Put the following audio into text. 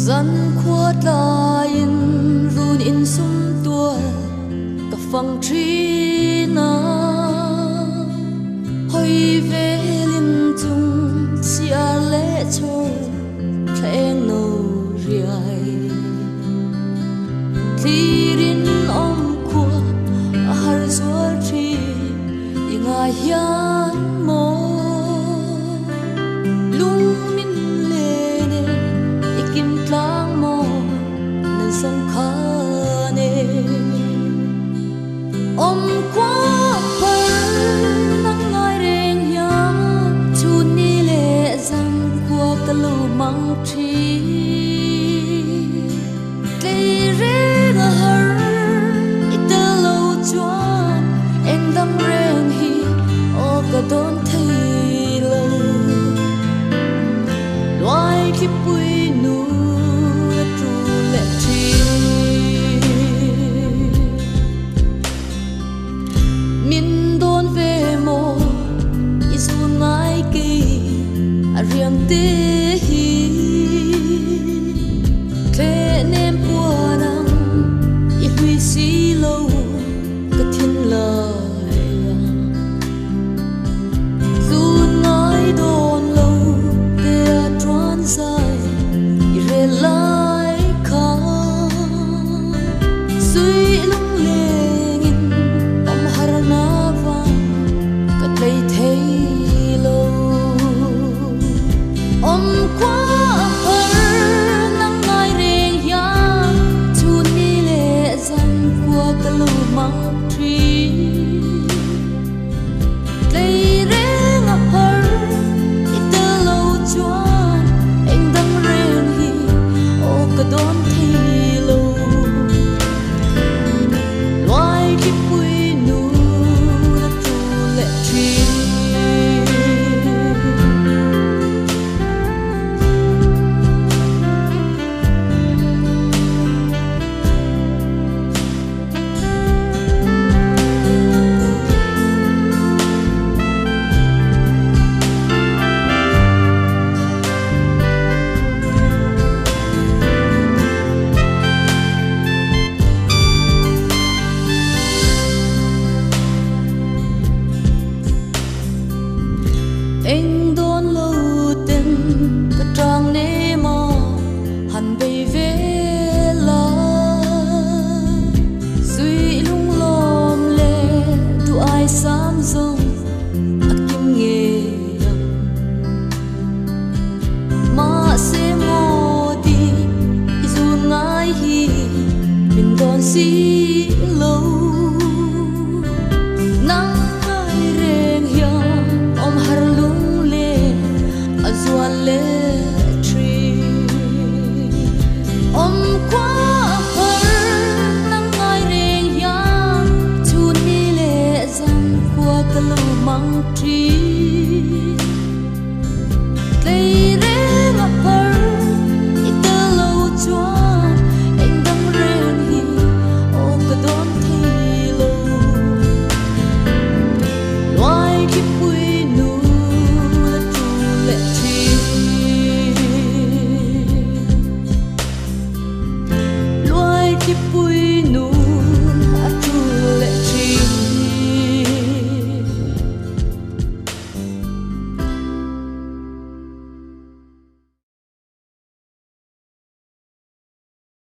Zan khua tlaiin run in sum tual ka fang thin a, hawi velin chung siar leh chhawr thla eng no riai. Thlirin awm khua a har zual thin i ngai hian maw? Lung min len e, i kim tlang maw nan sawng khan e. Awm khua har nang ngai reng hian chhun ni leh zan khua ka lo mang thin. Tlei reng a har i tel lo chuan eng dang reng hi aw ka dawn thei lo. Luai thlipui nu a tu leh thin. Min dawn ve maw i zun ngai kei a riang te hi. Thleh nem puan ang i hlui si lo ka thin lai a. Zun ngai dawn lo te a tuan zai i rel lai kha. Suih lunglengin awm har na vang ka tlei thei lo. Awm khua har nang ngai reng hian chhun ni leh zan khua ka lo mang thin. Tlei reng a har i tel lo chuan eng dang reng hi aw ka dawn thei lo. Luai thlipui nu a tu leh thin. Eng dawn lo ten ka tang nem a han bei ve la. Suih lung lawm leh duh ai sam zawng a kim ngei ang. Mahse maw ti i zun ngai hi min dawn si lo. Nang ngai reng hian awm har lung leng a zual leh thin. Awm khua har nang ngai reng hian chhun ni leh zan khua ka lo mang thin. Tlei reng a har i tel lo chuan eng dang reng hi aw ka dawn thei lo. Luai thlipui nu a tu leh thin. Luai thlipui